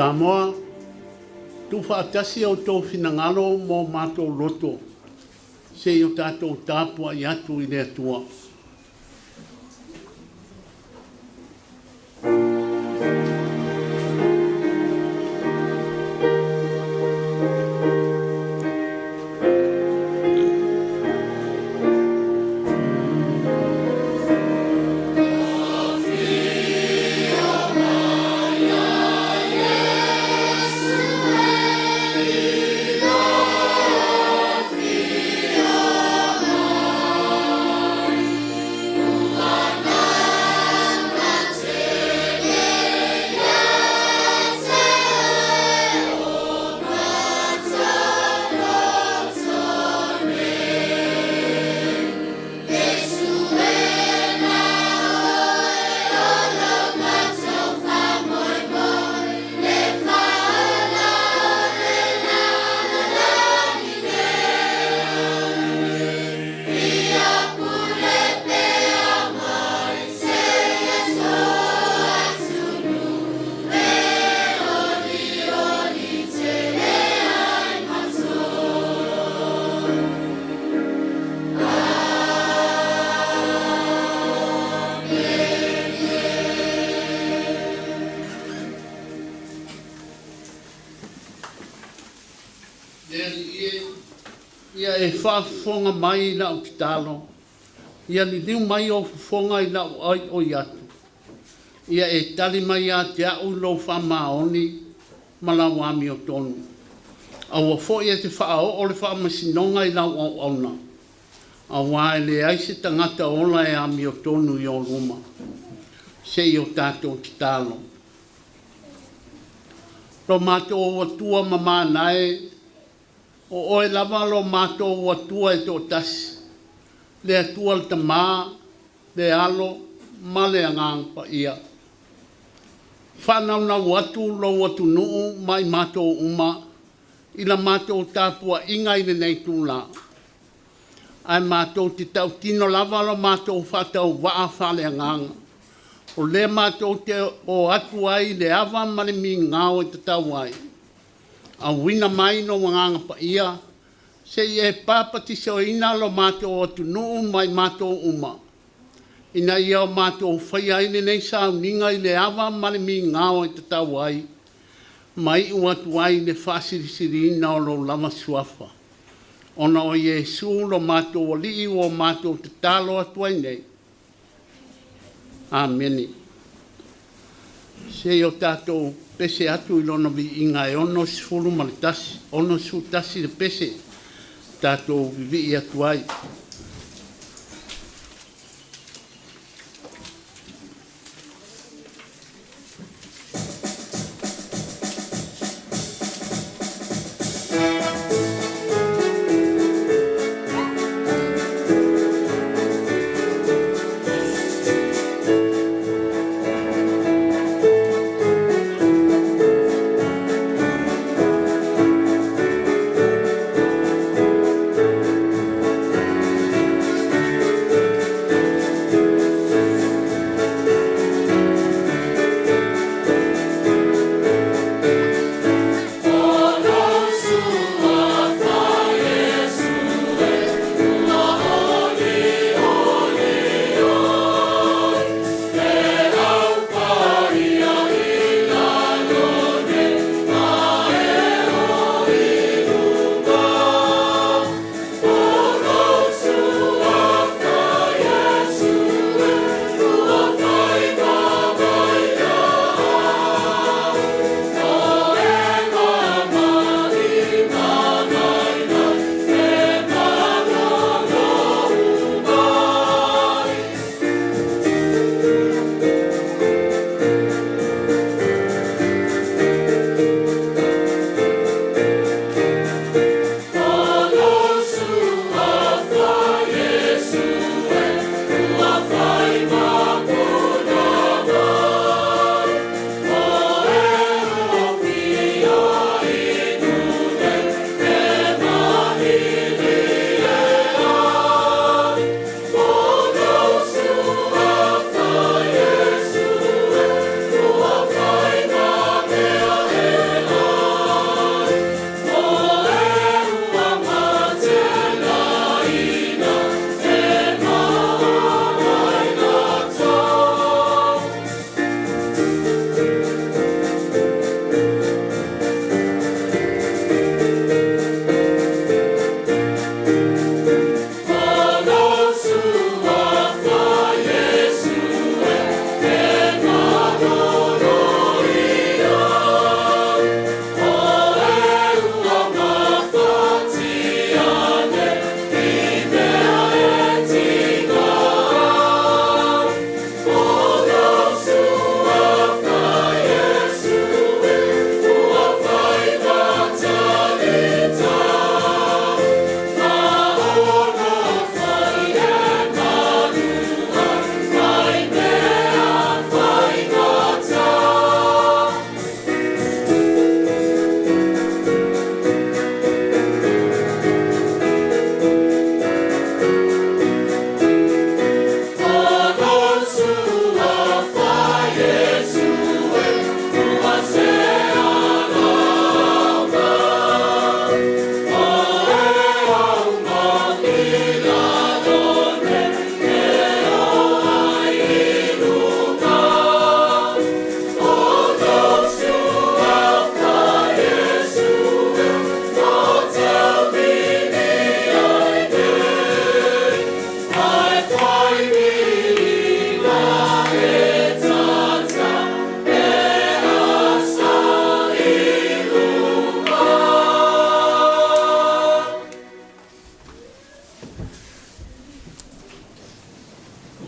Samoa, tuufaatasi outou finagalo ma o matou loto se i o tatou tapuai atu i le Atua. Le Alii e, ia e faafofoga mai i lau tatalo, ia liliu mai ou fofoga i lau aioi atu, ia e tali mai ia te au i lou faamaoni ma lau amiotonu. Aua foi e te faaoo le faamasinoga i lau auauna, aua e leai se tagata ola e amiotonu i ou luma. Se i o tatou tatalo. Lo matou Atua mamana e, o oe lava lo matou Atua e toatasi, le Atua le Tama, le Alo ma le Agaga Paia. Faanaunau atu lou atunuu ma i matou uma i la matou tapuaiga i lenei itula, ae matou te tautino lava lo matou faatauvaa faaleagaga, o lea matou te o atu ai i le ava ma le migao e tatau ai. Auina mai lou Agaga Paia se i e papatisoina lo matou atunuu ma i matou uma, ina ia o matou faia ai lenei sauniga i le ava ma le migao e tatau ai, ma iu atu ai i le faasilisiliina o lou lava Suafa. Ona o Iesu lo matou Alii ua matou tatalo atu ai nei. Amene. Se i o tatou pese atu i Lona viiga e 61, 61 le pese, tatou vivii atu ai.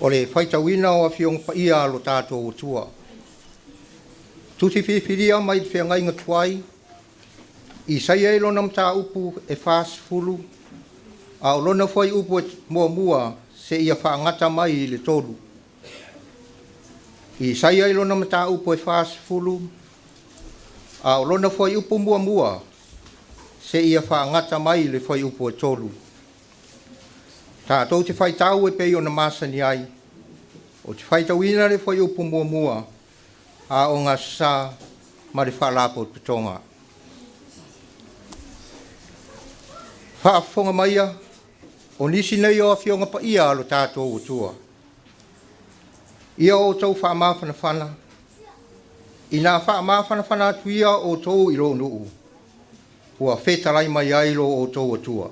O le faitauina o Afioga Paia a lo tatou Atua. Tusi filifilia mai le feagaiga tuai, Isaia i lona mataupu e 40, a o lona fuaiupu e 1 seia faagata mai i le 3. Isaia i lona mataupu e 40, a o lona fuaiupu 1 seia faagata mai i le fuaiupu e 3. Tatou te faitau e pei ona masani ai, ou te faitauina le fuaiupu 1, Aoga Aso Sa ma le Faalapotopotoga. Faafofoga maia, o nisi nei o Afioga Paia a lo tatou Atua, ia outou faamafanafana, ina faamafanafana atu ia outou i lou nuu, ua fetalai mai ai lo outou Atua.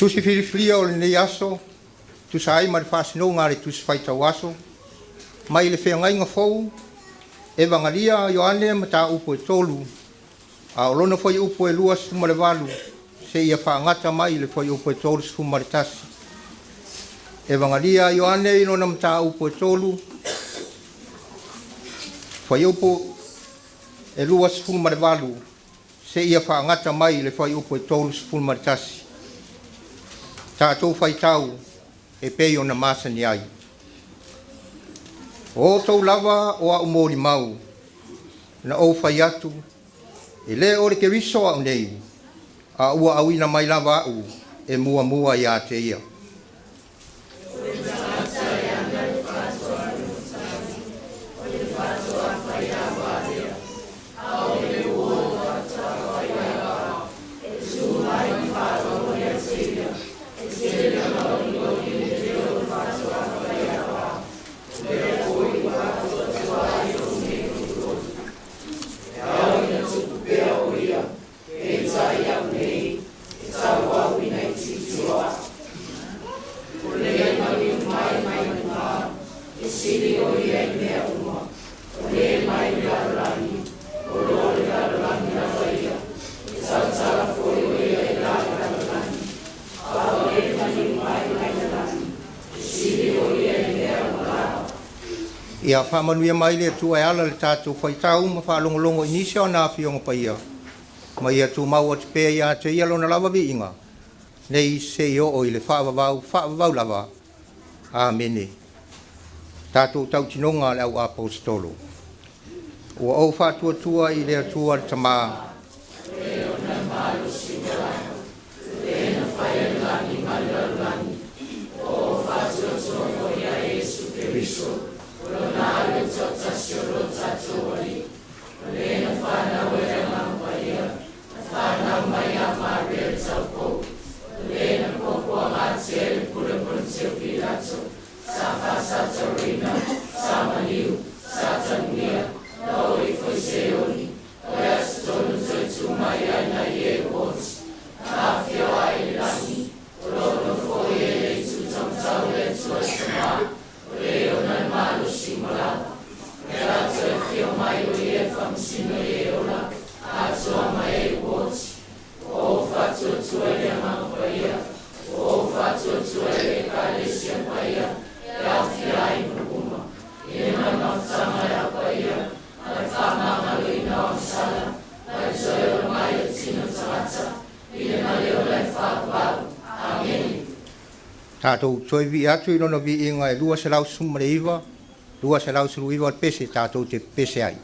Tusi filifilia o lenei aso, tusa ai ma le faasinoga a le Tusi Faitau Aso, mai le Feagaiga Fou, Evagalia a Ioane Mataupu e 3, a o lona fuaiupu e 28 seia faagata mai i le fuaiupu e 31. Evagalia a Ioane i lona mataupu e 3, fuaiupu e 28 seia faagata mai i le fuaiupu e 31. Tatou faitau e pei ona masani ai. O outou lava o au molimau, na ou fai atu, e le o le Keriso au nei, a ua auina mai lava au e muamua ia te ia. Ia faamanuia mai le Atua e ala i le tatou faitau ma faalogologo i nisi o ana Afioga Paia, ma ia tumau atu pea ia te ia lona lava viiga, nei seia oo i le faavavau, faavavau lava. Amene. Tatou tautinoga a le au Aposetolo. Ua ou faatuatua i le Atua le Tama, Tatou toe vivii atu i Lona viiga e 219, 219 o le pese tatou te pese ai.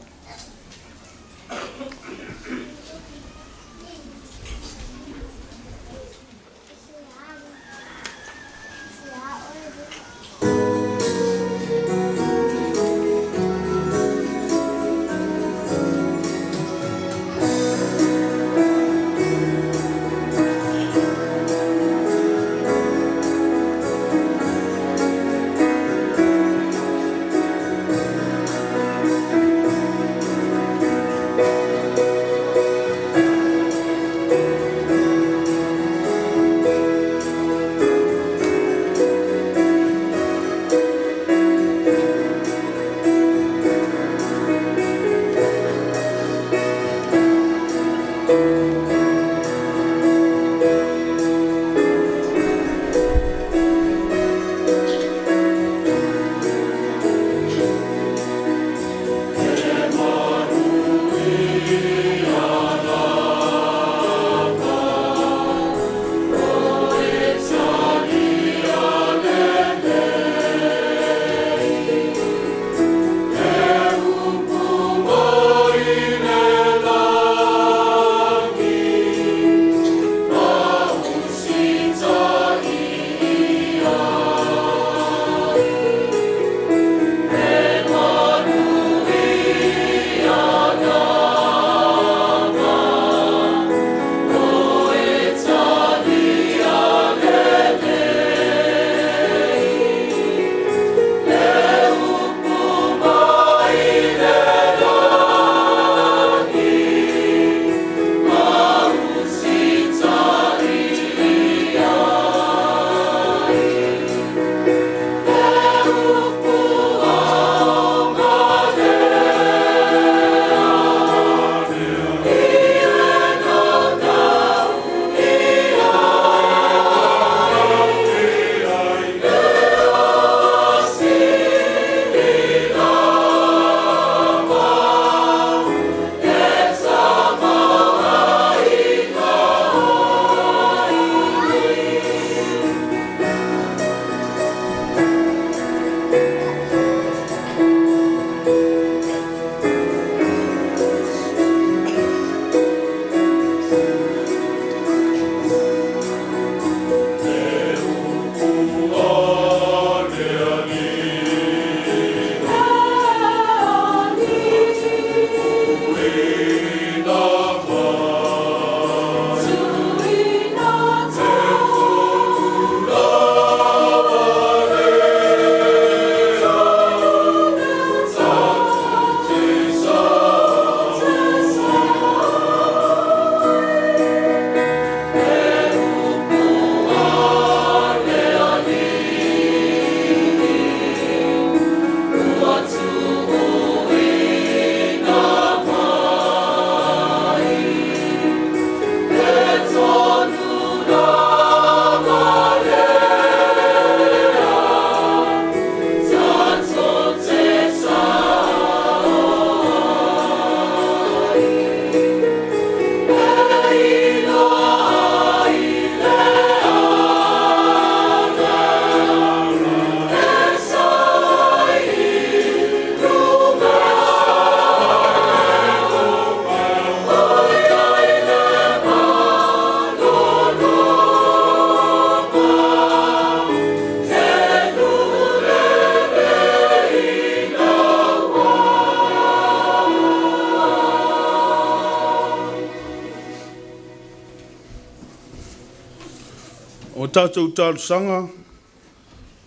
O tatou talosaga,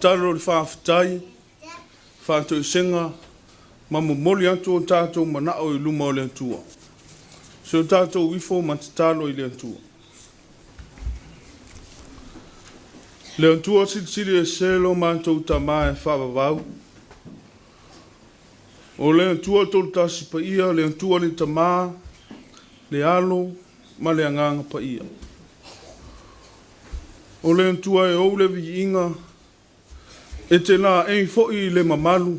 talo o le faafetai, faatoesega ma momoli atu o tatou manao i luma o le Atua. Se o tatou ifo ma tatalo i le Atua. Le Atua silisili ese lo matou Tama e faavavau. O le Atua Tolutasi Paia, le Atua le Tamā, le Alo ma le Agaga Paia. O le Atua e ou le viiga, e te laei foi i le mamalu,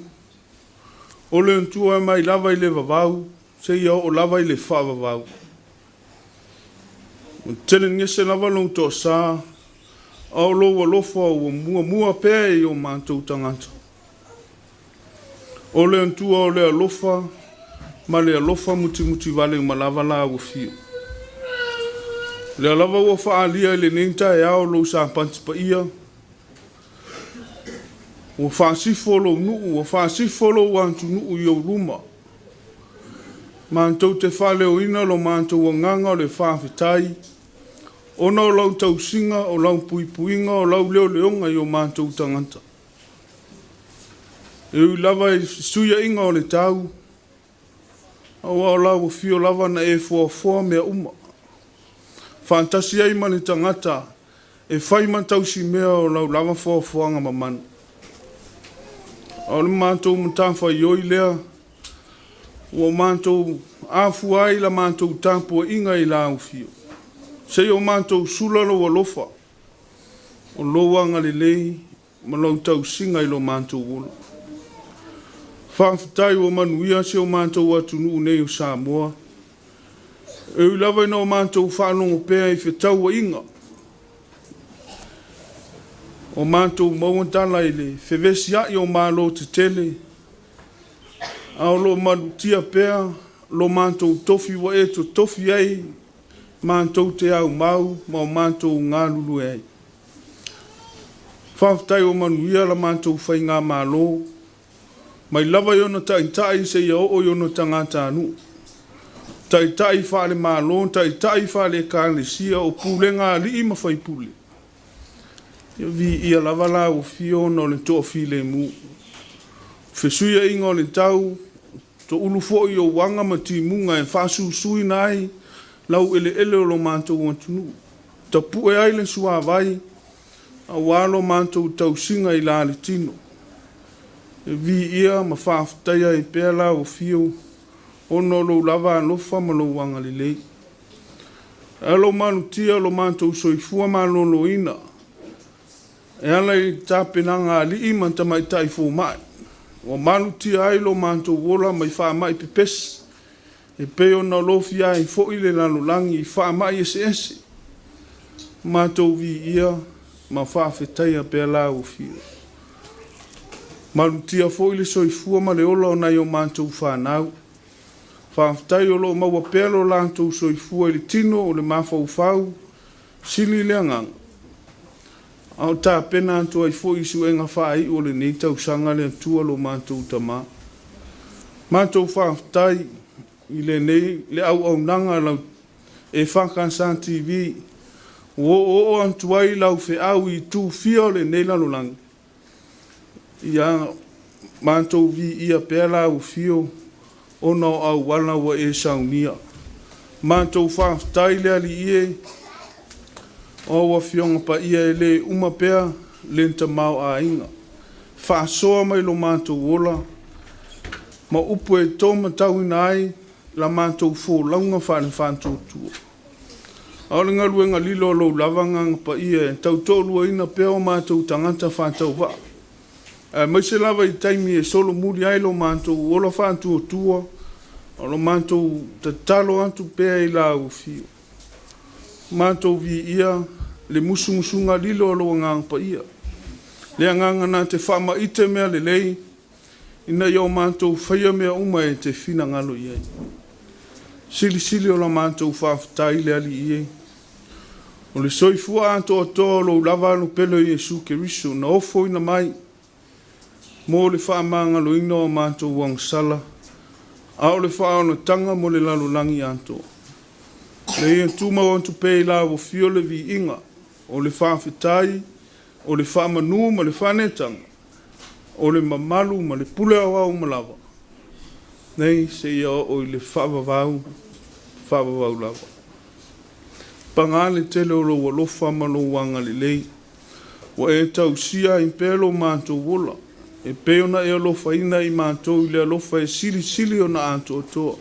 o le Atua e mai lava i le vavau, seia oo lava i le faavavau. Ua tele gese lava lou toasā, A o lou alofa ua muamua pea i o matou tagata. O le Atua o le alofa ma le alofa mutimutivale uma lava lau afio. Lea lava ua faaalia i lenei taeao lou sapati paia, ua faasifo lou nuu, ua faasifo lou atunuu i ou luma. Matou te faaleoina lo matou agaga o le faafetai, ona o lau tausiga, o lau puipuiga, o lau leoleoga i o matou tagata. E ui lava i le fesuiaiga o le tau, aua o lau afio lava na e foafoa mea uma, faatasi ai ma le tagata e fai ma tausimea o lau lava foafoaga mamana. A o le matou matafaioi lea ua matou afua ai la matou tapuaiga i lau afio, seia o matou sula lou alofa, o lou agalelei ma lou tausiga i lo matou ola. Faafetai ua manuia si o matou atunuu nei o Samoa. E ui lava ina o matou faalogo pea i fetauaiga, o matou maua tala i le fevesiai o malo tetele, a o lo o malutia pea lo matou tofi ua e totofi ai matou te aumau ma o matou galulue ai. Faafetai ua manuia la matou faigamalo, mai lava i ona taitai seia oo i ona tagatanuu, taitai faale-Malo, taitai faale-Ekalesia, o pulega a alii ma faipule. Ia viia lava lau afio ona o le toafilemu. Fesuiaiga o le tau, toulu foi ou aga ma timuga e faasusuina ai laueleele o lo matou atunuu, tapue ai le suavai aua lo matou tausiga i la le tino. E viia ma faafetaia ai pea lau afio ona o lou lava alofa ma lou agalelei. Ae o lo o malutia lo matou soifua maloloina e ala i tapenaga a alii ma tamaitai fomai, ua malutia ai lo matou ola mai faamai pepesi e pei ona lofia ai foi le lalolagi i faamai eseese. Matou viia ma faafetaia pea lau afio. Malutia foi le soifua ma le ola o nai o matou fanau. Faafetai o lo o maua pea lo latou soifua i le tino o le mafaufau, sili le agaga, a o tapena atu ai foi i suega faaiu o lenei tausaga le Atua lo matou Tama. Matou faafetai i lenei le auaunaga a lau EFKS TV ua oooo atu ai lau feau i itu fia o lenei lalolagi. Ia matou viia pea lau afio ona o auala ua e saunia. Matou faafetai le Alii e, o au Afioga Paia e le uma pea le tamaoaiga, faasoa mai lo matou ola ma upu e taumatauina ai la matou folauga faale-faatuatua. A o le galuega lilo a lou lava Agaga Paia e tautoaluaina pea o matou tagata faatauvaa, aemaise lava i taimi e solomuli ai lo matou ola faatuatua, o lo matou tatalo atu pea i lau afio. Matou viia le musumusuga lilo a lou Agaga Paia, le Agaga na te faamaite mea lelei, ina ia o matou faia mea uma e te finagalo i ai. Silisili o la matou faafetai le Alii e, o le soifua atoatoa o lou lava alopele o Iesu Keriso na ofoina mai mo le faamagaloina o matou agasala, a o le faaolataga mo le lalolagi atoa. Le ia tumau atu pea i lau afio le viiga, o le faafetai, o le faamanu ma le faanetaga, o le mamalu ma le pule aoao uma lava, nei seia oo i le faavavau, faavavau lava. Paga le tele o lou alofa ma lou agalelei, ua e tausia ai pea lo matou ola, e pei ona e alofaina i matou i le alofa e silisili ona atoatoa.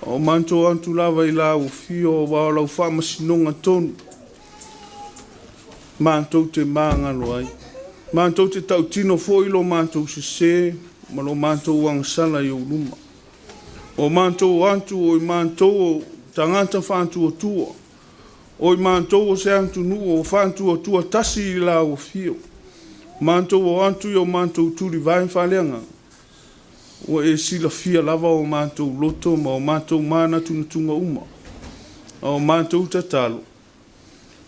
O matou atu lava i lau afio aua o lau faamasinoga tonu, matou te magalo ai. Matou te tautino foi lo matou sese ma lo matou agasala i ou luma. O matou atu o i matou o tagata faatuatua, O i matou o se atunuu o faatuatua tasi i lau Afio, matou o atu i o matou tulivae faaleagaga, ua e silafia lava o matou loto ma o matou manatunatuga uma. A o matou tatalo,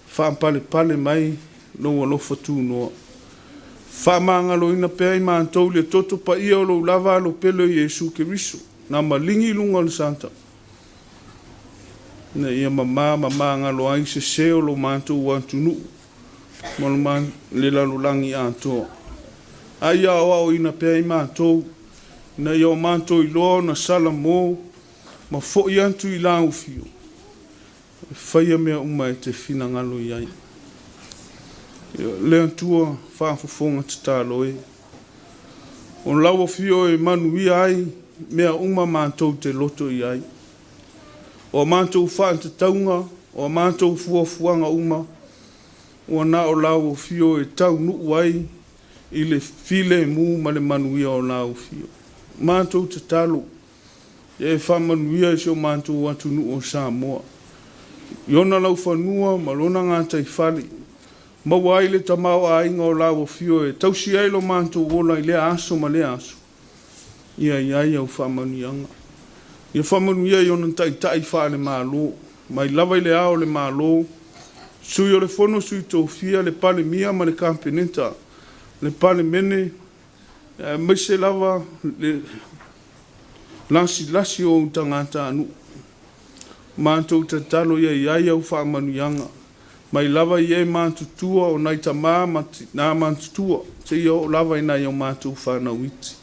faapalepale mai lou alofa tunoa. Faamagaloina pea i matou le toto paia o lou lava alo pele o Iesu Keriso, na maligi i luga o le Satã, ina ia mamā ma magalo ai sesē o lo matou atunuu ma le lalolagi atoa. A ia aoaoina pea i matou, ina ia o matou iloa ona salamo ma fo'i atu i lau afio, e faia mea uma e te finagalo i ai. Le Atua faafofoga tatalo e, o lau afio e manuia ai mea uma matou te loto i ai. O a matou faatatauga, o a matou fuafuaga uma, ua na o lau afio e taunuu ai i le filemu ma le manuia o lau afio. Matou tatalo, ia e faamanuia i si o matou atunuu o Samoa, i ona laufanua ma lona gataifale, maua ai le tamaoaiga o lau afio e tausi ai lo matou ola i lea aso ma lea aso, ia i ai au faamanuiaga. Ia faamanuia i ona taitai faale-Malo, mai lava i le Ao o le Malo, Sui o le Fono a Sui Tofia, le Palemia ma le Kapeneta, le Palemene, aemaise lava le lasilasi o ou tagatanuu. Matou tatalo ia i ai au faamanuiaga, mai lava i e matutua o nai tama ma tinā matutua, seia oo lava i nai o matou fanau iti.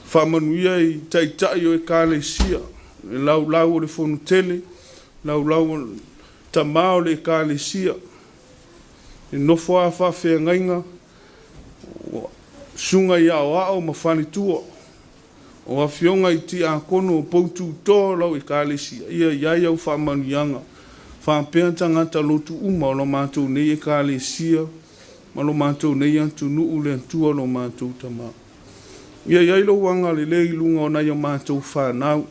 Faamanuia i taitai o Ekalesia, le laulau o le fonotele, laulau o tama o le Ekalesia, le nofo a faafeagaiga, susuga i aoao ma faletua, o afioga i tiakono o poututoa o lau Ekalesia, ia i ai au faamanuiaga, faapea tagata lotu uma o lo matou nei Ekalesia ma lo matou nei atunuu, le Atua lo matou Tama. Ia i ai lou agalelei i luga o nai a matou fanau,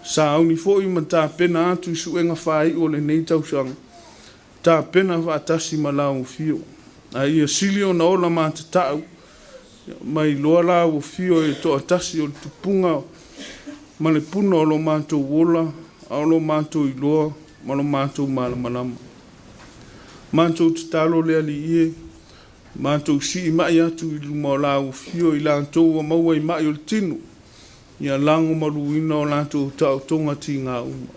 sauni foi ma tapena atu i suega faaiu o lenei tausaga, tapena faatasi ma lau afio, a ia sili ona ola matatau ma iloa lau afio e toatasi o le tupuga ma le puna o lo matou ola, a o lo matou iloa ma lo matou malamalama. Matou tatalo le Alii e, matou siimai atu i luma o lau afio i latou ua maua i mai o le tino, ia lagomaluina o latou taotoga tiga uma.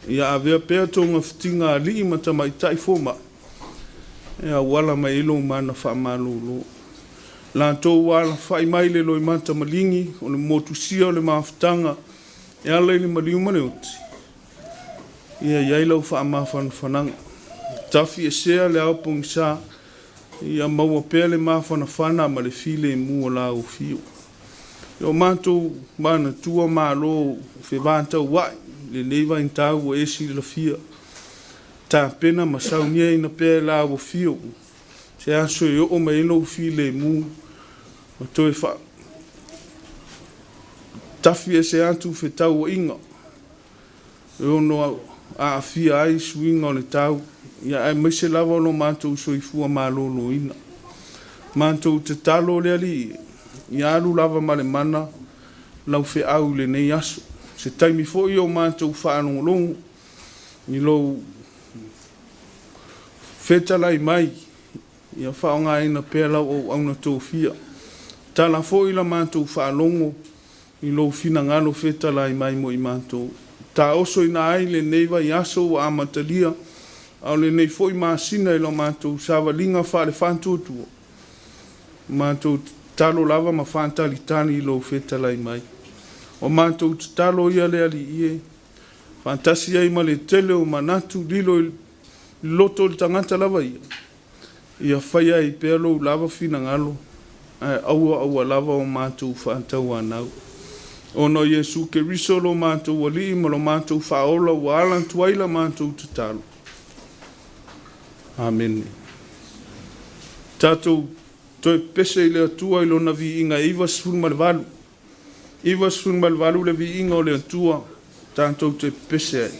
Ia avea pea togafitiga a alii ma tamaitai fomai e auala mai ai lou mana faamalolo. Latou ua alafai mai le loimata maligi o le motusia o le mafutaga e ala i le maliu ma le oti, ia i ai lau faamafanafanaga. Tafiesea le ao pogisa, ia maua pea le mafanafana ma le filemu o lau afio. O matou manatua malo fevataua'i i lenei vaitau ua e silafia, tapena ma sauniaina pea e lau afio se aso e oo mai ai lou filemu ma toe tafi ese atu fetauaiga e ono aafia ai suiga o le tau, ia aemaise lava o lo matou soifua maloloina. Matou tatalo le Alii, ia alu lava ma le mana lau feau i lenei aso. Se taimi foi o matou faalogologo i lou fetalai mai, ia faaaogaina pea lau auauna tofia. Tala foi la matou faalogo i lou finagalo fetalai mai mo i matou. Taosoina ai lenei vaiaso ua amatalia, a o lenei foi masina i la matou savaliga faale-faatuatua, matou tatalo lava ma faatalitali i lou fetalai mai. O matou tatalo ia le Alii e, faatasi ai ma le tele o manatu lilo i loto o le tagata lava ia, ia faia ai pea lou lava finagalo, ae aua aua lava o matou faatauanau. Ona o Iesu Keriso lo matou Alii ma lo matou Faaola ua ala atu ai la matou tatalo. Amene. Tatou toe pese i le Atua i lona viiga e 98. 98 le viiga o le Atua, tatou te pese ai.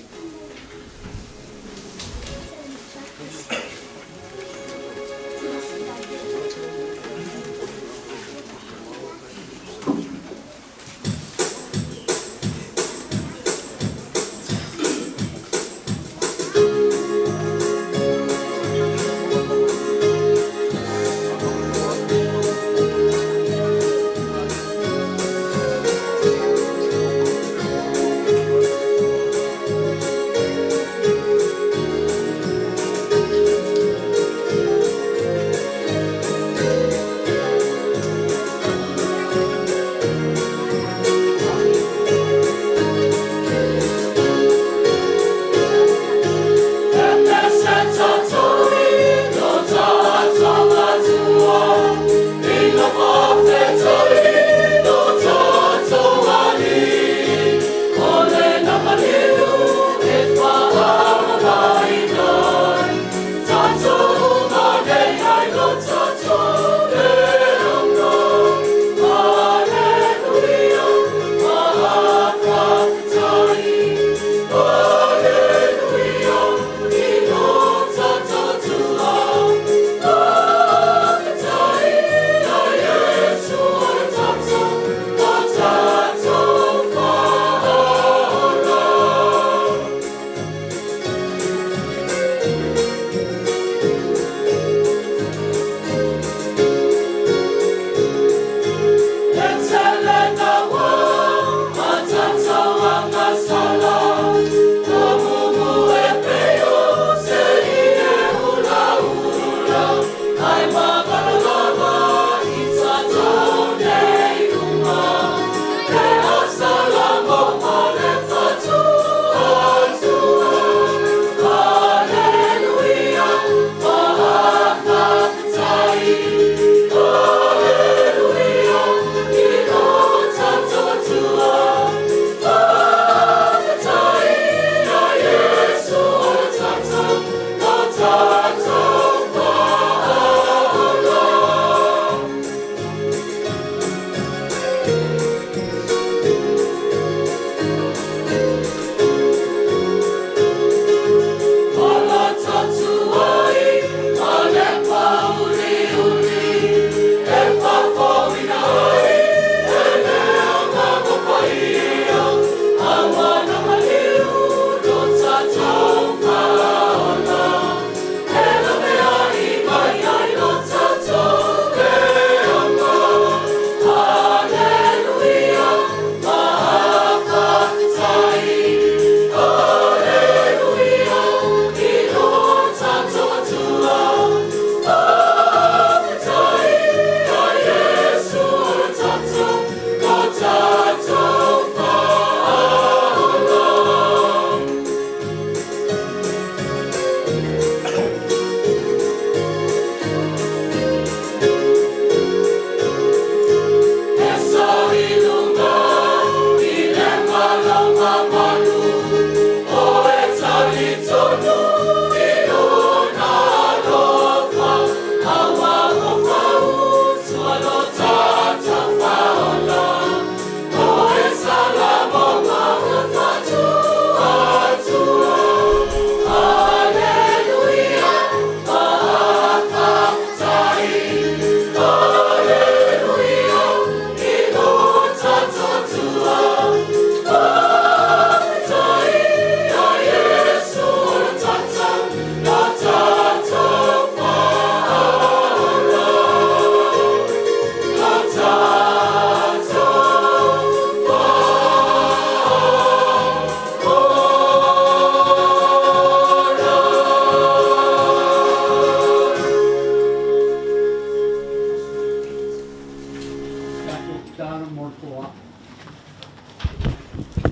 tatalo mo le foai.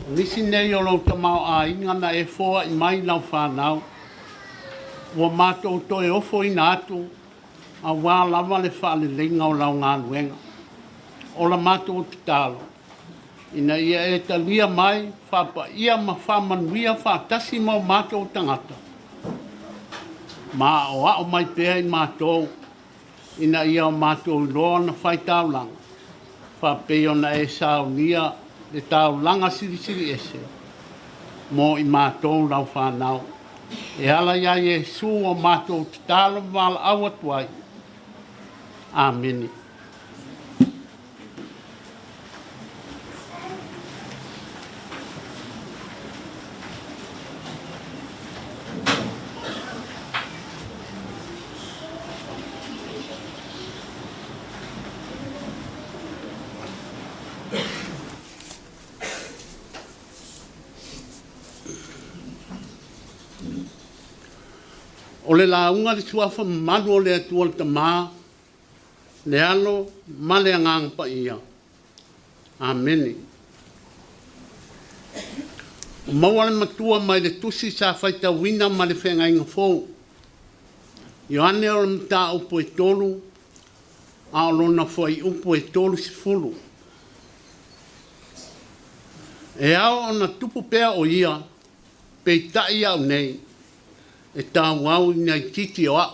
O nisi nei o lou tamaoaiga na e foai mai i lau fanau, ua matou toe ofoina atu aua lava le faaleleiga o lau galuega. O la matou tatalo, ina ia e talia mai, faapaia ma faamanuia faatasi ma o matou tagata, ma aoao mai pea i matou ina ia o matou iloa ona faitaulaga, faapei ona e saunia le taulaga silisili ese mo i matou lau fanau. E ala iā Iesu o matou tatalo ma valaau atu ai. Amene. O le lauga i le Suafa mamalu o le Atua le Tama, le Alo ma le Agaga Paia. Amene. Ua maua le matua mai le tusi sa faitauina ma le Feagaiga Fou. Ioane o le mataupu e 3, a o lona fuaiupu e 30. E ao ona tupu pea o ia, peitai au nei, e tauau ina itiiti o au.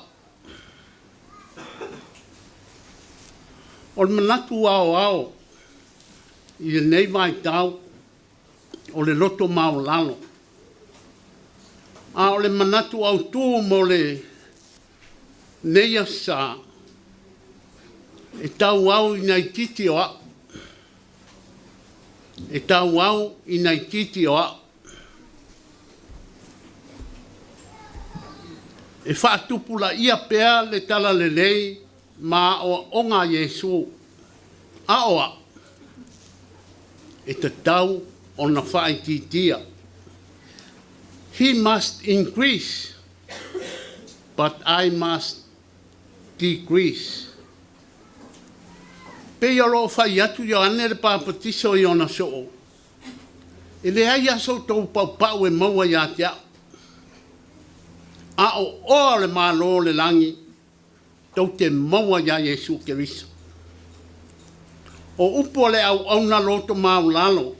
O le manatu aoao i lenei vaitau o le loto maualalo, a o le manatu autu mo lenei Aso Sa, e tauau ina itiiti o au. E tauau ina itiiti o au. E faatupulaia pea le talalelei ma aoaoga a Iesu, a o au, e tatau ona faaitiitia. He must increase, but I must decrease. Pei o lo o fai atu Ioane le Papatiso i ona soo, e leai lava so outou paupau e maua ia te au, a o oa o le Malo o le lagi tou te maua iā Iesu Keriso. O upu a le auauna loto maualalo,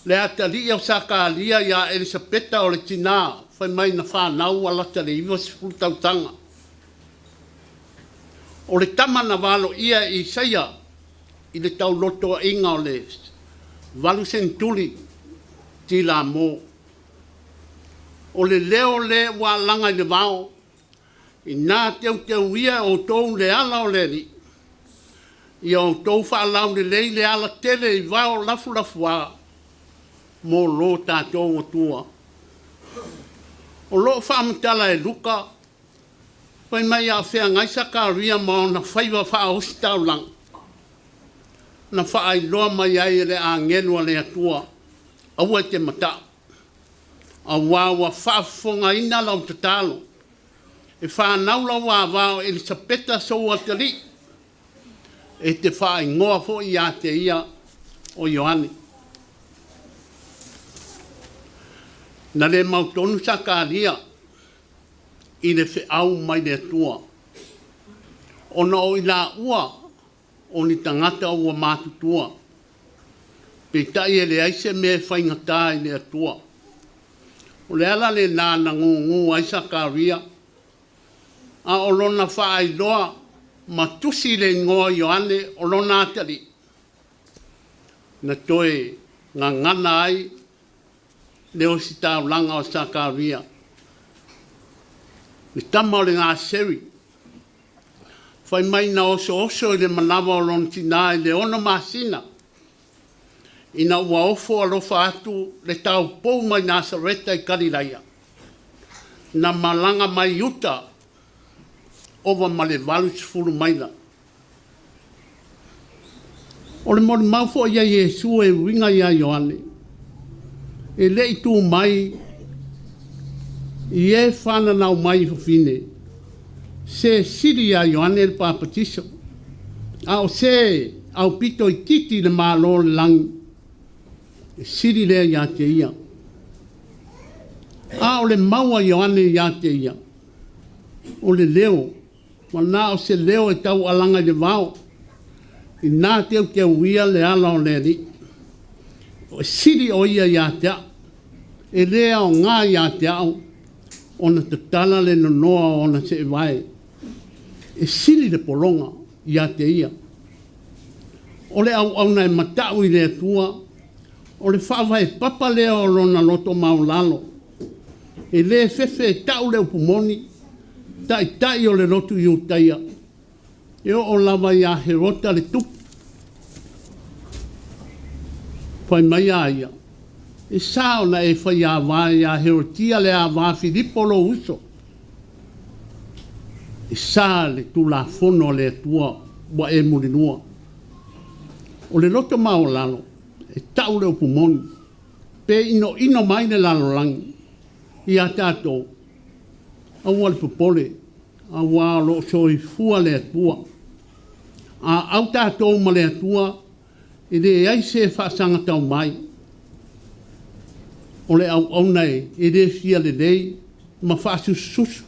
le atalii o Sakaria ia Elisapeta o le tinā fai mai na fanau ua lata i le 90 tausaga. O le tama na valoia e Isaia i le taulotoaiga o le 8 seneturi tilamo. O le leo lea ua alaga i le vao, ina teuteuia e outou le ala o le Alii, ia outou faalaulelei le alatele i vao lafulafuā mo lo tatou Atua. O lo o faamatala e Luka, fai mai a o feagai Sakaria ma ona faiva faaositaulaga, na faailoa mai ai e le agelu a le Atua, aua e te mata'u, auā ua faafofogaina lau tatalo, e fanau lau ava o Elisapeta sou atalii, e te faaigoa foi ia te ia o Ioane. Na le mautonu Sakaria i le feau mai le Atua, ona o i laua o ni tagata ua matutua, peitai e leai se mea e faigata i le Atua. O le ala lena na gugu ai Sakaria, a o lona faailoa ma tusi le igoa o Ioane o lona atalii, na toe gagana ai le ositaulaga o Sakaria, le tama o le Naseri, fai mai na osooso i le manava o lona tinā i le 6 masina, ina ua ofo alofa atu le taupou mai Nasareta i Kalilaia, na malaga mai uta ova ma le 80 maila. O le molimau foi a Iesu e uiga ia Ioane, e le i tu mai i e fananau mai i fafine, se sili ia Ioane le Papatiso, a o se aupito itiiti i le Malo o le lagi, e sili lea ia te ia. A o le mau a Ioane ia te ia, o le leo, ua na o se leo e taualaga i le vao, ina teuteuia le ala o le Alii. E sili o ia ia te au, e le aoga ia te au ona tatala le nonoa o ona seevae. E sili le pologa ia te ia. O le auauna e matau i le Atua, o le faavae papa lea o lona loto maualalo. E le fefe e tau le upu moni, taitai o le lotu Iutaia, e oo lava ia Herota le tupu. Fai mai a ia, e sa ona e faiava ia Herotia le ava a Filipo lou uso. E sa le Tulafono a le Atua ua e mulilua. O le loto maualalo, e tau le upu moni, pe inoino mai le lalolagi ia tatou, aua le popole, auā o lo o soifua le Atua. A au tatou ma le Atua, e leai se faasagatau mai. O le auauna e le fia lelei ma faasususu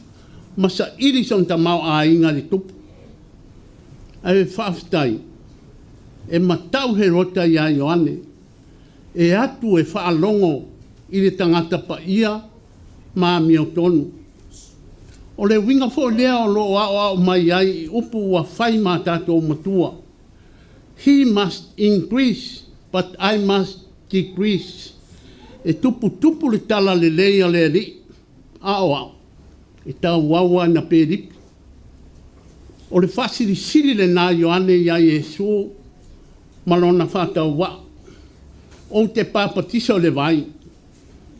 ma saili sona tamaoaiga i le tupu. Ae faafetai, e matau Herota ia Ioane, e atu e faalogo i le tagata paia ma amiotonu. O le uiga foi lea o lo o aoao mai ai i upu ua fai ma tatou matua, he must increase, but I must decrease. E tuputupu le talalelei a le Alii, a o au, e tauau lava ina pelipi. O le faasilisili lena a Ioane ia Iesu ma lona faatauvaa. Ou te papatiso i le vai,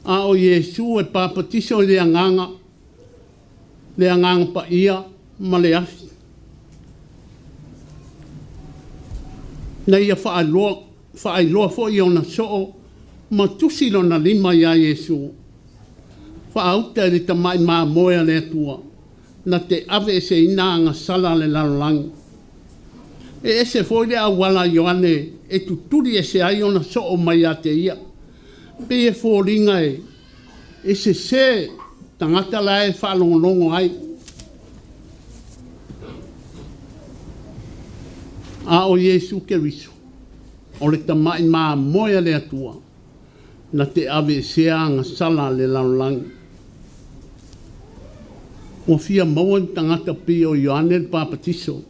a o Iesu e papatiso i le Agaga Paia ma le afi. Na ia faailoa foi ona soo ma tusi lona lima ia Iesu, faauta i le tamai mamoe a le Atua, na te aveeseina agasala a le lalolagi. E ese foi le auala a Ioane e tutuli ese ai ona soo mai ia te ia. E pei e foliga e sese tagata la e faalogologo ai. A o Iesu Keriso, o le tamai mamoe a le Atua, na te aveesea agasala a le lalolagi. Ua fia maua ni tagata pei o Ioane le Papatiso,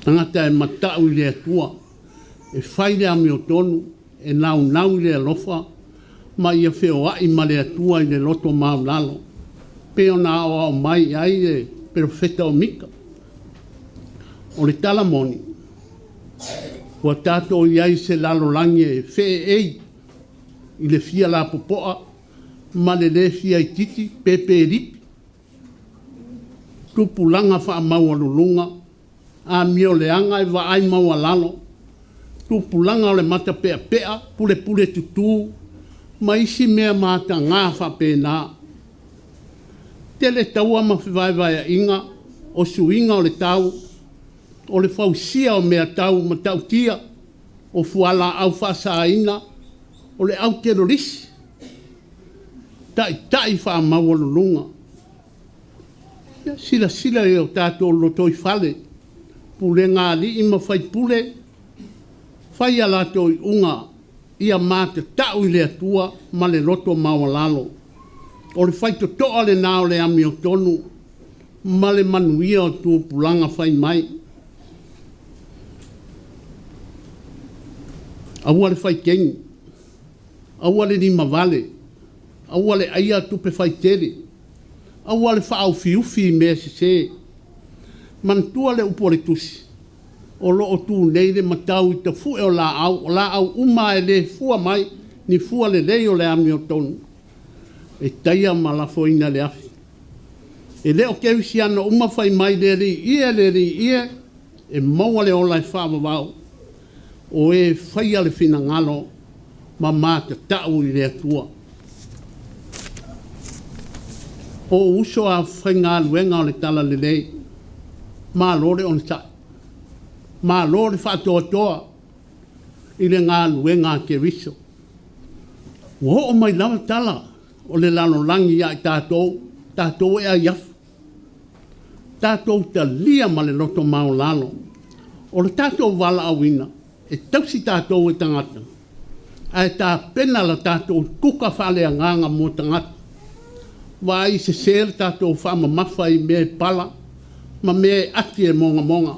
tagata e matau i le Atua, e fai le amiotonu, e naunau i le alofa, ma ia feoai ma le Atua i le loto maualalo, pei ona aoao mai ai le perofeta o Mika. O le tala moni, ua tatou i ai i se lalolagi e feeei i le fia lapopoa ma le le fia itiiti pe pelipi, tupulaga faamaualuluga, amioleaga e vaai maualalo, tupulaga o le matapeapea, pulepule tutu, ma isi mea mataga faapena. Tele taua ma fevaevaeaiga, o suiga o le tau, o le fausia o mea tau matautia, o fualaau faasaina, o le au telolisi, taitai faamaualuluga. Ia silasila i o tatou lotoifale, pulega a alii ma faipule, fai a latou iuga ia matatau i le Atua ma le loto maualalo. O le faitotoa lena o le amiotonu ma le manuia o tupulaga fai mai. Aua le faiteni, aua le limavale, aua le aia tupe faitele, aua le faaufiufi i mea sese. Manatua le upu a le Tusi, o lo o tu nei le matau i tafue o laau, o laau uma lava e le fua mai ni fua lelei o le amiotonu, e taia ma lafoina i le afi. E le o kerisiano uma fai mai le Alii e, le Alii e, e maua le ola e faavavau, o e faia le finagalo ma matatau i le Atua. O ou uso a faigaluega o le Talalelei, malo le onosai. Malo le faatoatoa i le galuega a Keriso. Ua oo mai lava tala o le lalolagi ia i tatou, tatou e ai afu. Tatou talia ma le loto maualalo. O le tatou valaauina, e tausi tatou e tagata, ae tapena la tatou kuka faaleagaga mo tagata. Vaai sese le tatou faamamafa i mea e pala ma mea e ati e mogamoga.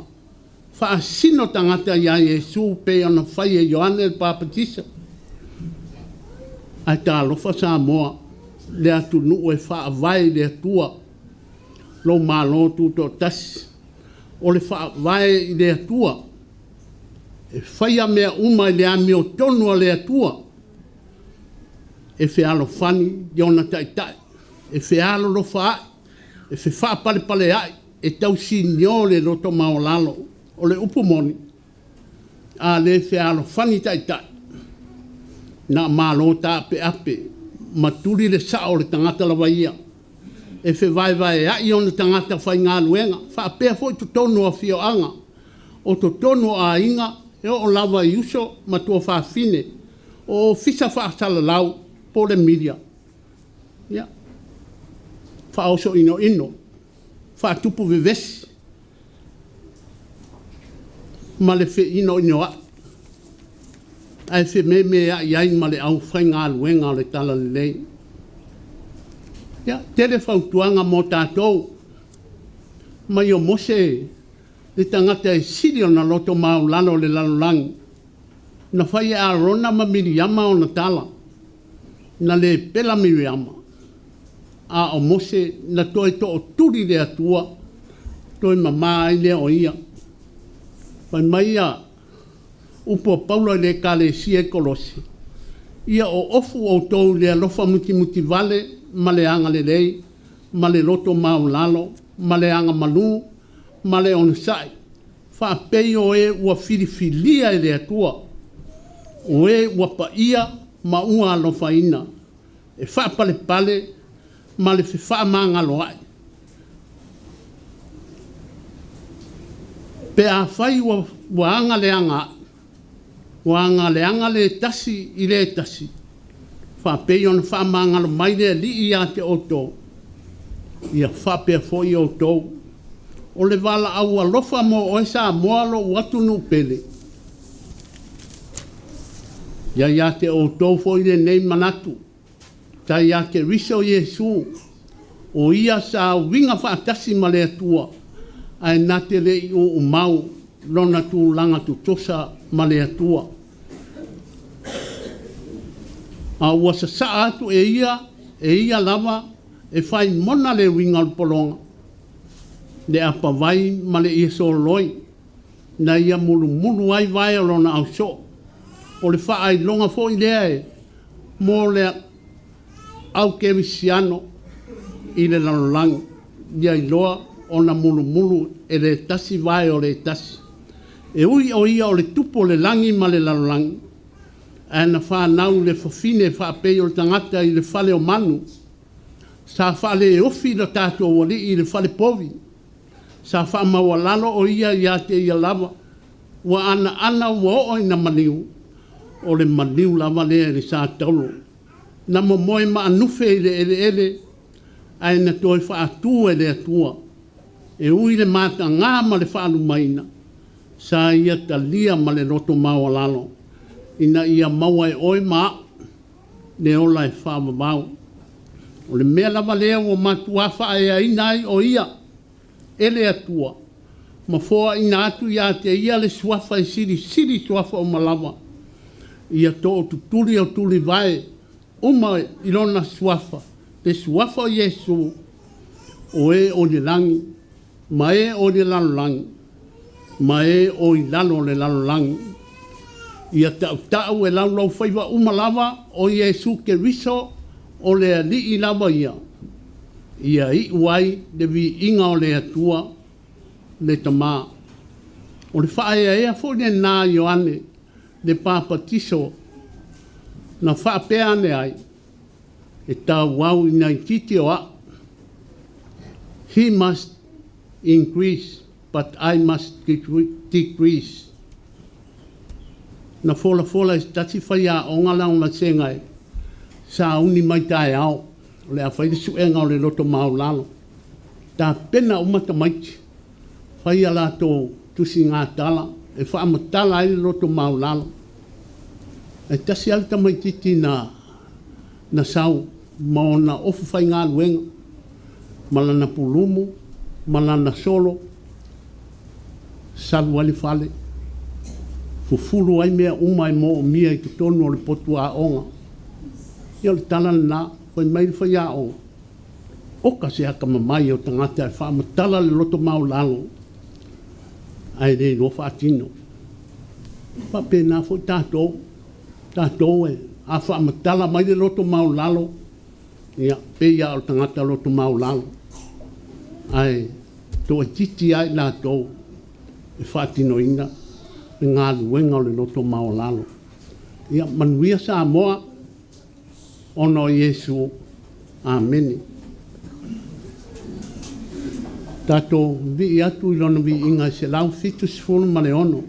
Faasino tagata iā Iesu pei ona fai e Ioane le Papatiso. Ae talofa Samoa, le atunuu e faavae i le Atua lou Malo Tutoatasi. O le faavae i le Atua, e faia mea uma i le amiotonu a le Atua, e fealofani i ona taitai, e fealolofaai, e fefaapalepaleai, e tausinio le loto maualalo. O le upu moni, a le fealofani taitai, na o malo taapeape ma tuli le sao o le tagata lava ia, e fevaevaeai ona tagata faigaluega, faapea foi totonu o afioaga, o totonu o aiga, e oo lava i uso ma tuafafine, o ofisa faasalalau po o le media, ia, faaoso inoino, faatupu vevesi ma le feinoinoai, ae fememeai ai ma le aufaigaluega o le talalelei. Ia, e tele fautuaga mo tatou, mai o Mose le tagata e sili ona loto maualalo i le lalolagi, na fai e Arona ma Miliama ona tala, na le pela Miriama, a o Mose na toe tootuli le Atua, toe mama ai lea o ia. Fai mai ia upu a Paulo i le ekalesia i Kolose, ia oofu outou i le alofa mutimutivale ma le agalelei ma le loto maualalo ma le agamalu ma le onosai, faapei o e ua filifilia e le Atua, o e ua paia ma ua alofaina, e faapalepale ma le fefaamagaloai. Pe afai ua aga le aga ua aga le tasi i le tasi, faapei ona faamagalo mai le Alii ia te outou, ia faapea foi outou. O le valaau alofa mo oe Samoa lou atunuu pele, ia ia te outou foi lenei manatu, tai ia Keriso Iesu, o ia sa uiga faatasi ma le Atua, ae na te le i uumau lona tulaga tutusa ma le Atua. A ua sasaa atu e ia lava e fai mona le uiga o le pologa, le apavai ma le iesoloi, na ia mulumulu ai vae o lona ausoo. O le faailoga foi lea e mo le au kerisiano i le lalolagi, ia iloa ona mulumulu e le tasi vae o le tasi. E ui o ia o le tupu o le lagi ma le lalolagi, ae na fanau i le fafine faapei o le tagata i le fale o manu, sa faaleofi lo tatou alii i le falepovi, sa faamaualalo o ia ia te ia lava, ua anaana ua oo ina maliu, o le maliu lava lea i le sa taolo. Na momoe maanufe i le eleele, ae na toe faatu e le Atua. E ui i le mataga ma le faalumaina, sa ia talia ma le loto maualalo, ina ia maua e oe ma au le ola e faavavau. O le mea lava lea ua matua faaeaina ai o ia e le Atua, ma foaina atu ia te ia le suafa e silisili suafa uma lava, ia tootutuli o tulivae uma i lona suafa, le suafa o Iesu, o e o le lagi, ma e o le lalolagi, ma e o i lalo o le lalolagi. Ia tautau e laulaufaiva uma lava o Iesu Keriso o le Alii lava ia, ia iu ai le viiga o le Atua le Tama. O le faaeaea foi lena a Ioane le Papatiso na faapea ane ai, e tauau ina itiiti o au. He must increase. but I must decrease. Na folafola e se tasi faiaoga lana vasega e sauni mai taeao, o le a fai le suega o le loto maualalo. Tapena uma tamaiti, fai a latou tusigatala e faamatala ai le loto maualalo. Ae tasi lava le tamaitiiti na na sau ma ona ofu faigaluega ma lana pulumu ma lana solo, salu ai le fale, fufulu ai mea uma e moomia i totonu o le potu aoga. Ia o le tala lena, fai mai le faiaoga, oka se atamamai o tagata e faamatala le loto maualalo ae le iloa faatino. E faapena foi tatou, tatou e a faamatala mai le loto maualalo, ia, pei lava o le tagata loto maualalo, ae toaitiiti lava i latou e faatinoina le galuega o le loto maualalo. Ia manuia Samoa ona o Iesu. Amene. Tatou vivii atu i Lona viiga e 176.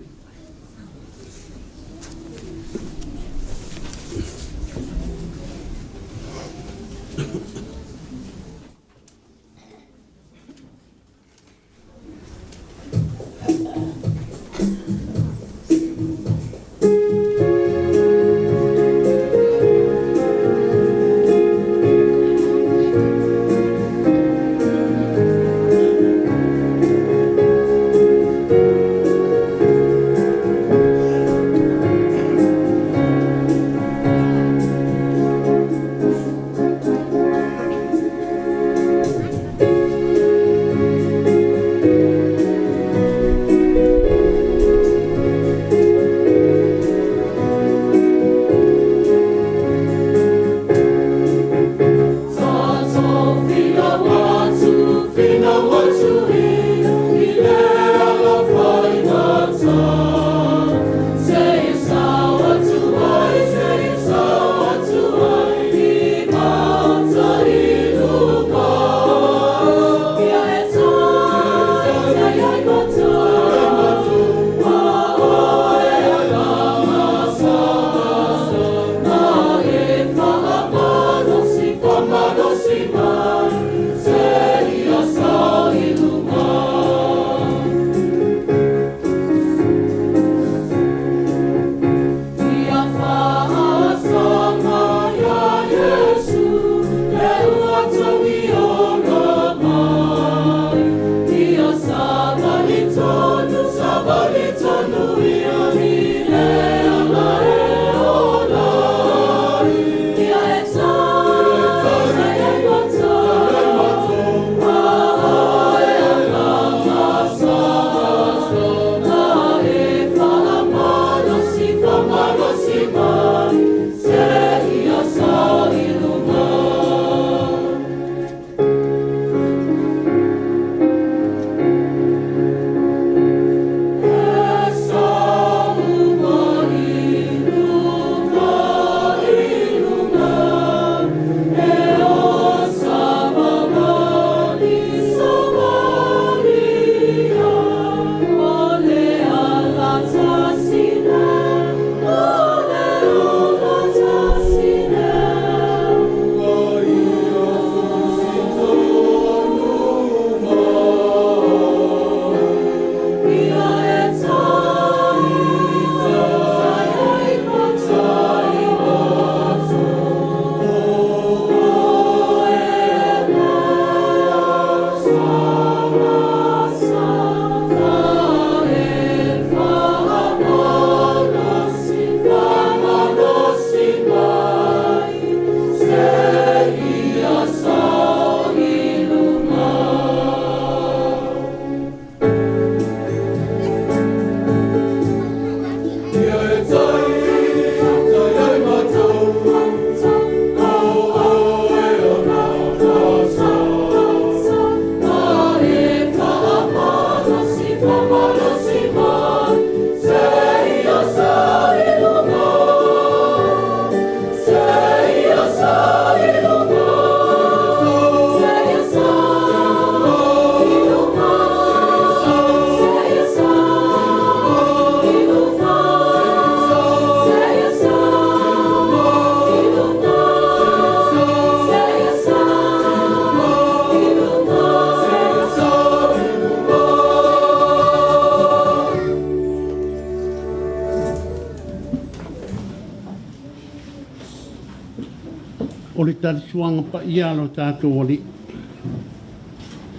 O le talisuaga paia a lo tatou Alii.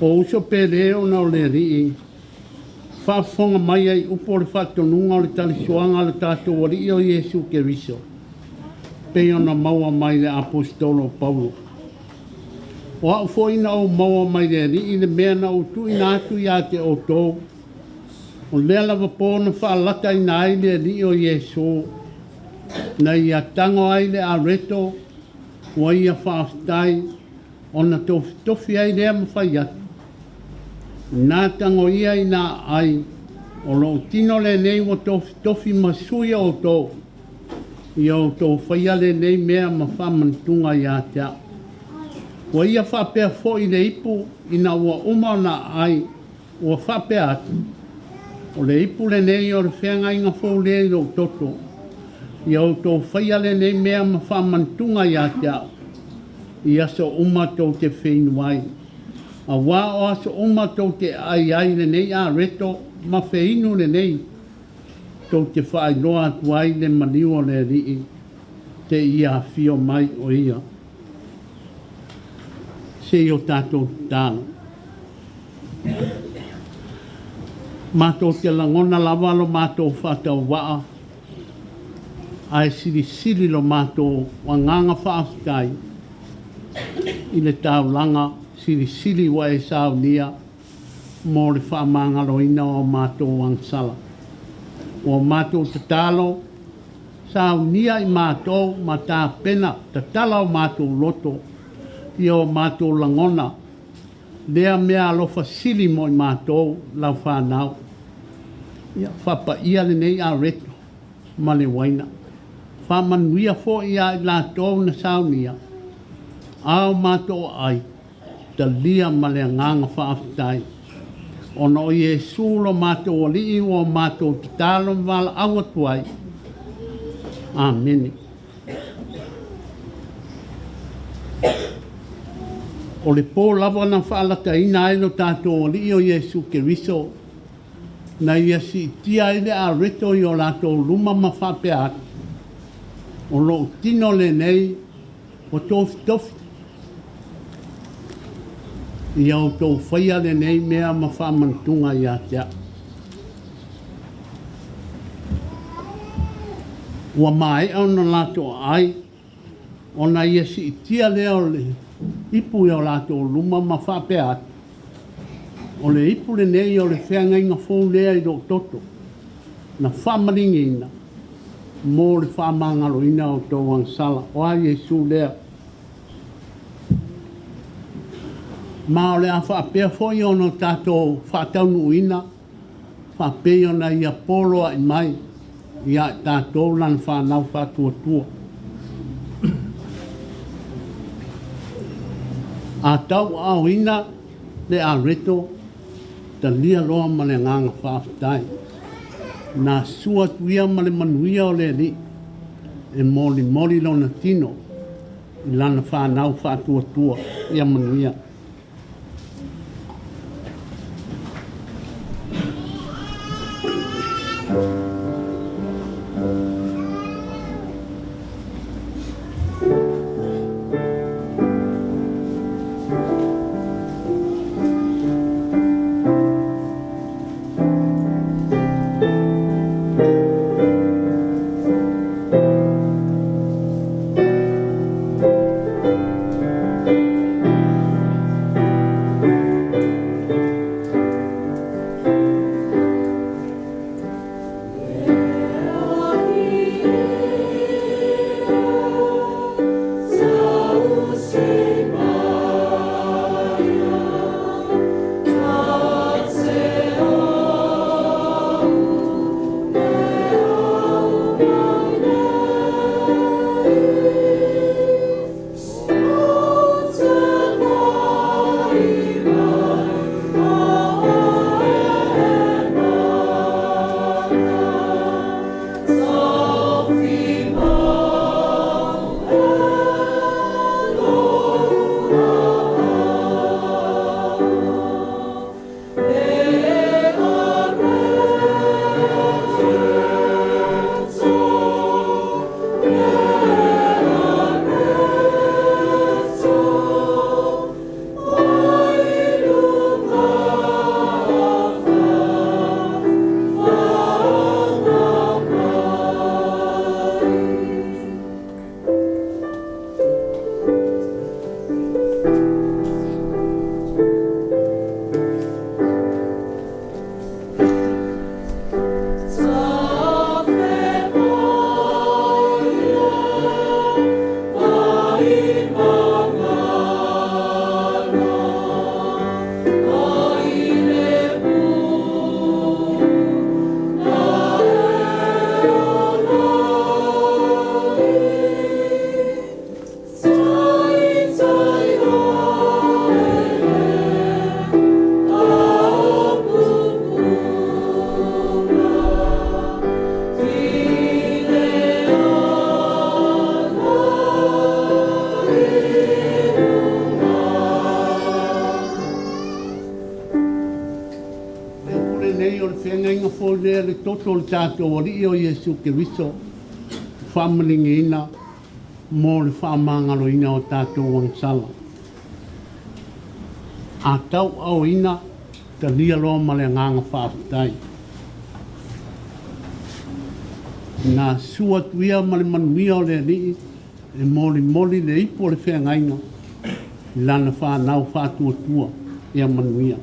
O uso pele ona o le Alii, faafofoga mai ai upu o le faatonuga o le talisuaga a lo tatou Alii o Iesu Keriso, pei ona maua mai le Aposetolo o Paulo. O au foi na ou maua mai le Alii le mea na ou tuuina atu ia te outou, o lea lava po na faalataina ai le Alii o Iesu, na ia tago ai le areto ua ia faafetai ona tofitofi ai lea ma fai atu. Na tago ia ina ai, o lou tino lenei ua tofitofi ma sui o outou, ia outou faia lenei mea ma faamanatuga ia te au. Ua ia faapea foi le ipu ina ua uma ona ai, ua faapea atu, o le ipu lenei o le feagaiga fou lea i lou toto. Ia outou faia lenei mea ma faamanatuga ia te au, i aso uma tou te feinu ai. Auā o aso uma tou te ai ai lenei areto ma feinu lenei, tou te faailoa atu ai le maliu o le Alii, te ia afio mai o ia. Se i o tatou tatalo. Matou te lagona lava lo matou faatauvaa, ae silisili lo matou agaga faafetai i le taulaga silisili ua e saunia mo le faamagaloina o matou agasala. Ua matou tatalo, saunia i matou ma tapena tatala o matou loto ia o matou lagona, lea mea alofa sili mo i matou lau whanau. Ia whapaia lenei areto ma le waina. Whamanuia fo ia i latou na saunia. Ao mātou ai, talia ma le agaga faafetai. Ona o Iesu lo matou Alii ua matou tatalo ma valaau atu ai. Amene. O le pō lava na faalataina ai lo tatou Alii o Iesu Keriso, na ia siitia ai le areto i o latou luma ma faapea atu. O lou tino lenei ua tofitofi. Ia outou faia lenei mea ma faamanatuga ia te au. Ua maea ona latou ai, ona ia siitia lea o le ipu i o latou luma ma faapea atu. O le ipu lenei o le feagaiga fou lea i lou toto, na faamaligiina mo le faamagaloina o outou agasala. O a Iesu lea? Ma o le a faapea foi ona tatou faataunuuina, faapei ona ia poloai mai ia i tatou lana whanau faatuatua. A tau aoina le areto, talia loa ma le agaga faafetai. Na sua atu ia ma le manuia o le Alii, e molimoli lona tino i lana whanau faatuatua. Ia manuia. toto o le tatou Alii o Iesu Keriso, faamaligiina mo le faamagaloina o tatou agasala. A tauaaoina, talia loa ma le agaga faafetai. Na sua atu ia ma le manuia o le Alii e molimoli le ipu o le feagaiga i lana fanau faatuatua ia manuia.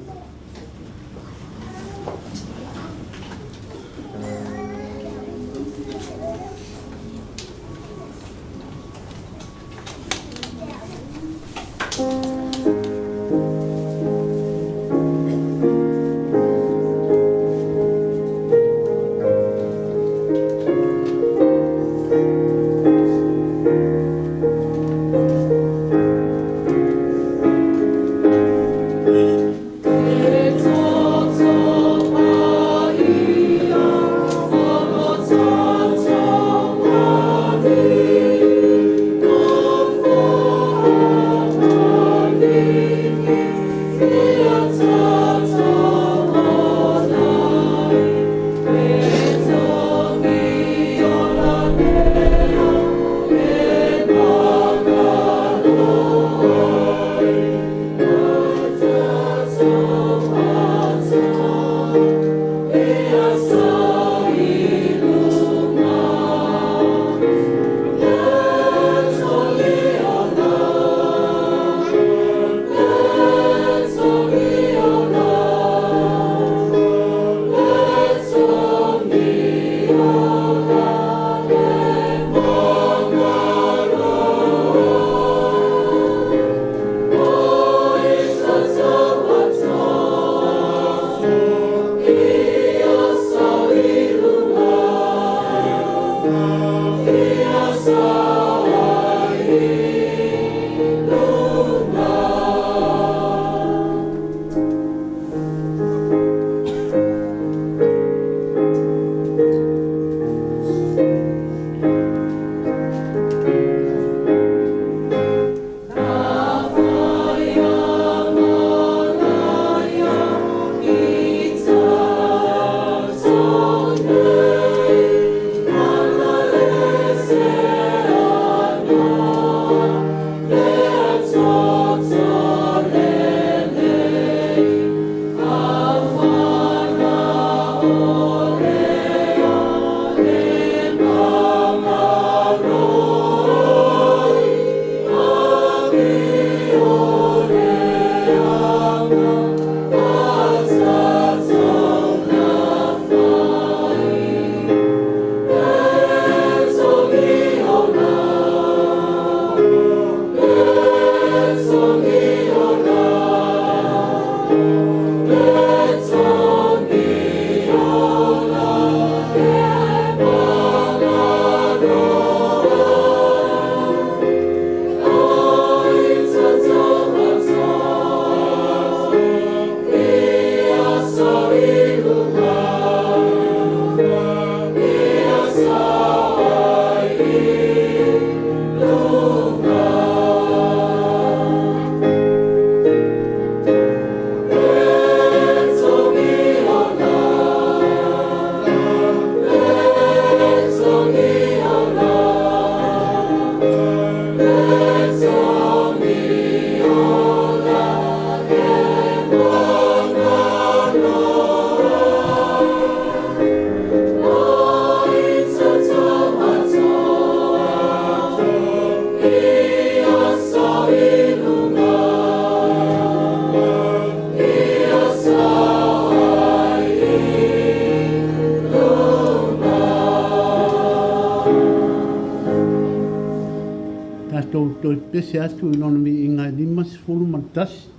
Tatou toe pepese atu i Lona viiga e 51.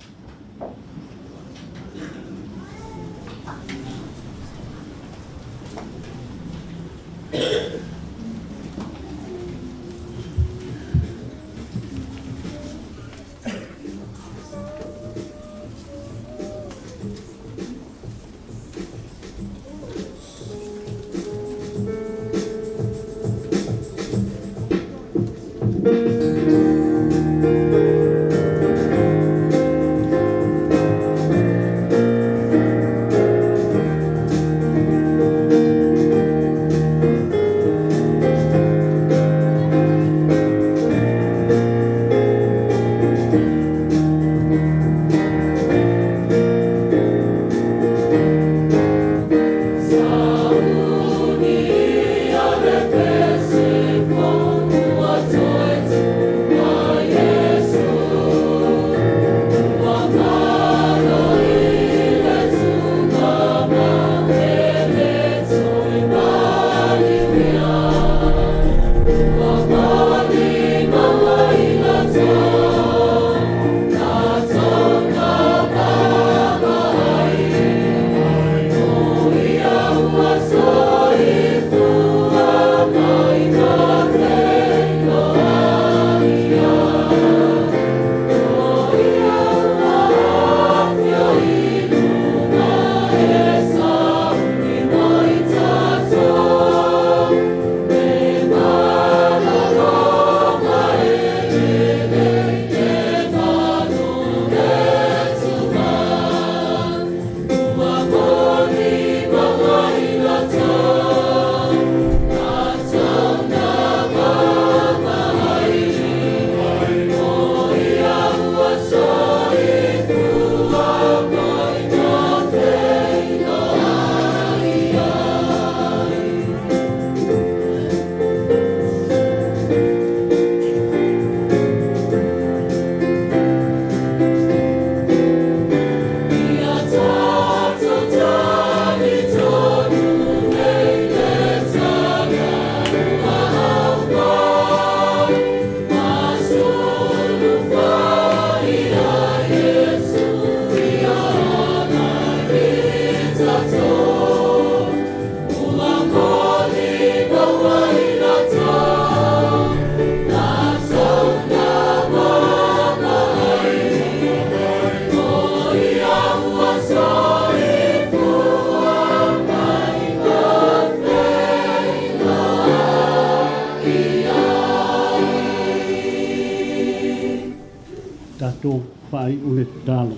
tatou faaiu le tatalo.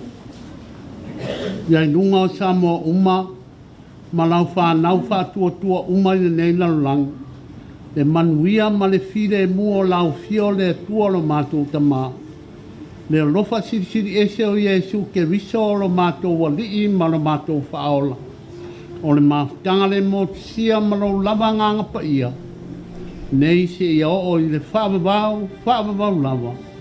Ia i luga o Samoa uma ma lau fanau faatuatua uma i lenei lalolagi, le manuia ma le filemu o lau afio le Atua lo matou Tamā, le alofa silisili ese o Iesu Keriso o lo matou Alii ma lo matou Faaola, o le mafutaga le motusia ma lou lava Agaga Paia, nei seia oo i le faavavau, faavavau lava.